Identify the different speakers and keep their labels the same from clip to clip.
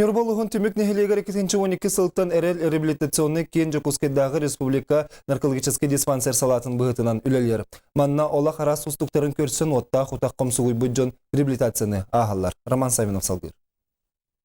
Speaker 1: Ньурба улууһун Түмүк нэһилиэгэр 2012 сылтан Эрэл реабилитационнай киин Дьокуускайдааҕы республика наркологическай диспансер салаатын быһыытынан үлэлиир. Манна олох араас уустуктарын көрсөн уоттаах утах хомсугуйбут дьон реабилитацияны ааһаллар. Роман Савинов салгыыр.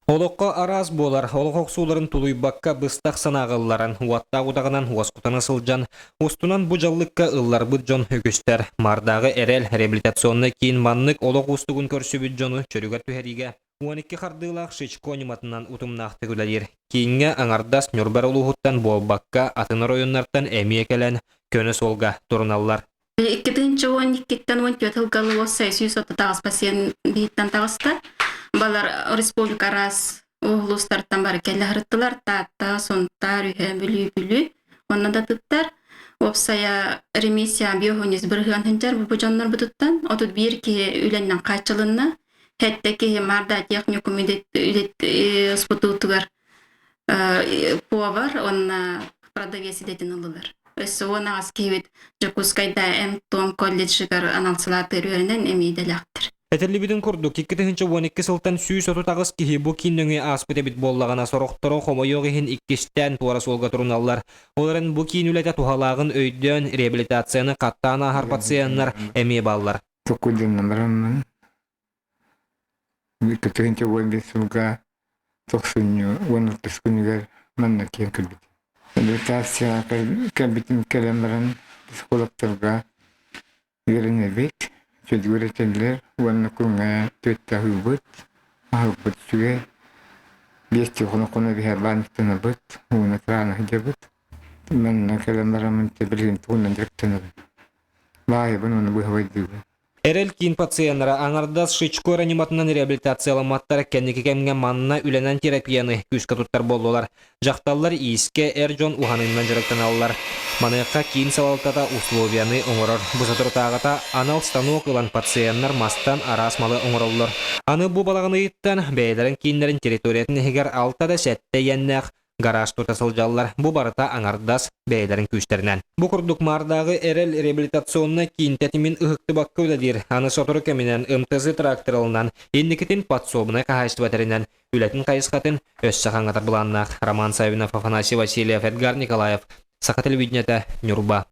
Speaker 2: Олоххо араас буолар, олох охсууларын тулуйбакка быстах санааҕа ылларан, уоттаах утаҕынан уоскутана сылдьан, устунан бу дьаллыкка ылларбыт дьон үгүстэр. Маардааҕы Эрэл реабилитационнай киин маннык олох уустугун көрсүбүт дьону чөлүгэр түһэриигэ 12 хардыылаах Шичко ньыматынан утумнаахтык үлэлиир. Кииҥҥэ аҥардас Ньурба эрэ улууһуттан буолбакка, атын оройуоннартан эмиэ кэлэн, көнө суолга туруналлар.
Speaker 3: 2012-ттэн 14 сылга уоссай 138 пациент биһиттэн таҕыста. Балар республика араас улуустартан бары кэлэ сырыттылар. Таатта, Сунтаар, Үһэ, Бүлүү, Бүлүү. Онно да тыттар. Уопсайа ремиссия биохунис бырыһыан сылдьар бу дьоннорбутуттан 31 киһи үлэннэн хааччылынна. Хэттэ киһи Марда техникум спутуутугар повар уонна продавец идэтин ыллылар. Өссө 10 аҕыс киһибит Дьокуускайда М-Том колледжыгар анал салаатыгар үөрэнэн эмиэ идэлээхтэр.
Speaker 2: Этиллибитин курдук, 2012 сылтан 138 киһи бу киин нөҥүө ааспыт эбит буоллаҕына, сорохторо хомойуох иһин иккистээн туора суолга туруналлар. Ол эрэн бу киин үлэтэ туһалааҕын өйдөөн, реабилитацияны хаттаан ааһар пациеннар эмиэ бааллар.
Speaker 4: Токкудунан бараммын 2015 сылга тохсунньу 19 күнүгэр манна киэн кэлбитим. Реабилитацияҕа кэлбитим кэлэн баран психологтарга үөрэнэбит, чөлүгэр этэллэр уонна күҥҥэ түөртэ аһыыбыт, аһылбыт үчүгэй, биэстии хоно-хоно биһэ баанньыктанабыт, ууну тыраана сылдьабыт. Манна кэлэн бараммын билигин тугунан дьарыктанабын. Баайабын уонна быһабайдыыбын.
Speaker 2: Эрэл киин пациеннара аҥардас Шичко эрэ ньыматынан реабилитацияламматтар кэнники кэмҥэ манна үлэнэн терапияны күүскэ туттар буоллулар. Дьахталлар иискэ, эр дьон уһаныынан дьарыктаналлар. Маныаха киин салалтата условияны оҥорор. Бу соторутааҕыта анал станок ылан пациеннар мастан араас малы оҥороллор. Аны бу балаҕан ыйыттан бэйэлэрин кииннэрин территориятын иһигэр алта да сэттэ иэннээх гараж тута сылдьаллар. Бу барыта аҥардас бэйэлэрин күүстэринэн. Бу курдук Маардааҕы Эрэл реабилитационнай киин тэтимин ыһыктыбакка үлэлиир. Аны сотору кэминэн МТЗ тракторылынан, инникитин подсобнай хаһаайыстыба тэринэн, үлэтин хайысхатын өссө хаҥатар былааннаах. Роман Савинов, Афанасий Васильев, Эдгар Николаев, Саха телевидениетэ, Ньурба.